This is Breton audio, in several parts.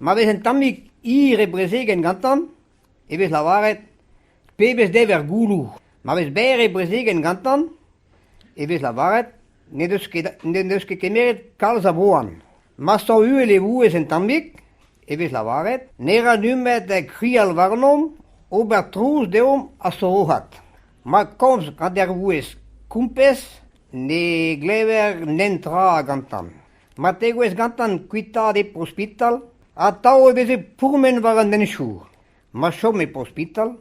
Ma vez un tammig hir e brezegenn gantañ e vez lavaret pebezh dever gouloù. Ma vez berr e brezegenn gantañ e vez lavaret n'en deus ket n'en deus ket kemeret kalz a boan. Ma sav uhel e vouezh un tammig e vez lavaret ne ra nemet krial warnomp, ober trouz deomp ha soroc'hat. Ma komz gant ar vouezh kompez ne glever netra gantañ. Ma tegouezh gantañ kuitaat e ospital, atav e veze pourmen war an henchoù. Ma chom e ospital,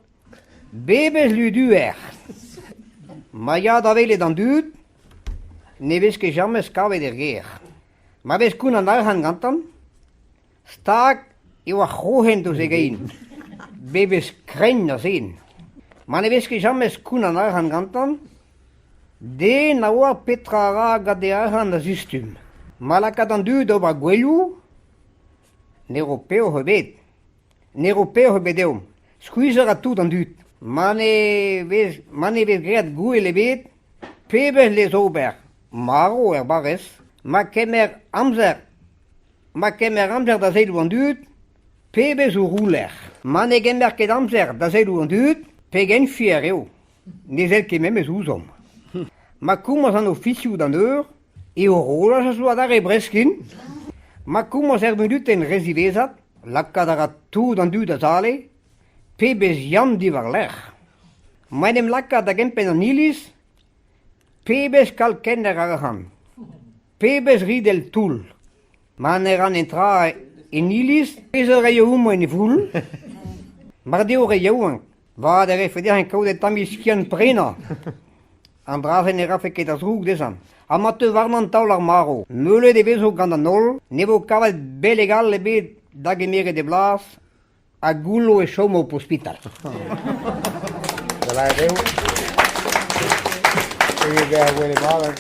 pebezh luduer ! Ma ya da welet an dud, ne vez ket james kavet er gêr. Ma vez koun an arc'hant gantañ, stag eo ar c'hroc'hen ouzh e gein. Pebezh kregn a zen ! Ma ne vez ket james koun an arc'hant gantañ, den na oar petra a ra gant e arc'hant a-zistum. Ma lakaat an dud d'ober gouelioù, ne ro peoc'h ebet. Ne ro peoc'h ebet deomp. Skuizhañ a ra tout an dud. Ma ne vez ma ne vez graet gouel ebet, pebezh lez ober marv er barrez. Ma kemer amzer ma kemer amzer da sellout an dud, pebezh ourouler. Ma ne gemer ket amzer da sellout an dud, pegen fier eo. Ne sell ket memes ouzhomp. Ma komañs an ofisioù d'an eur, e horolaj a zo adarre breskin. Ma komañs er munutenn re ziwezhat, lakaat a ra tout an dud a-zale, pebezh Yann diwar-lerc'h. Ma en em laka da gempenn an iliz, pebezh kalkenner arc'hant, pebezh ridell toull. Ma ne ran netra en iliz, pezh a raio homañ en e voull. Mar deo re yaouank, Vat e vefe dezhañ kaout un tammig skiant-prenañ. An dra-se ne rafe ket a zroug dezhañ. Ha ma teu warnañ taol ar marv, meulet e vezo gant an holl, ne vo kavet beleg all ebet da gemeret e blas, ha goullo e chomo ospital. Da lâret eo evit bezañ gwelet mat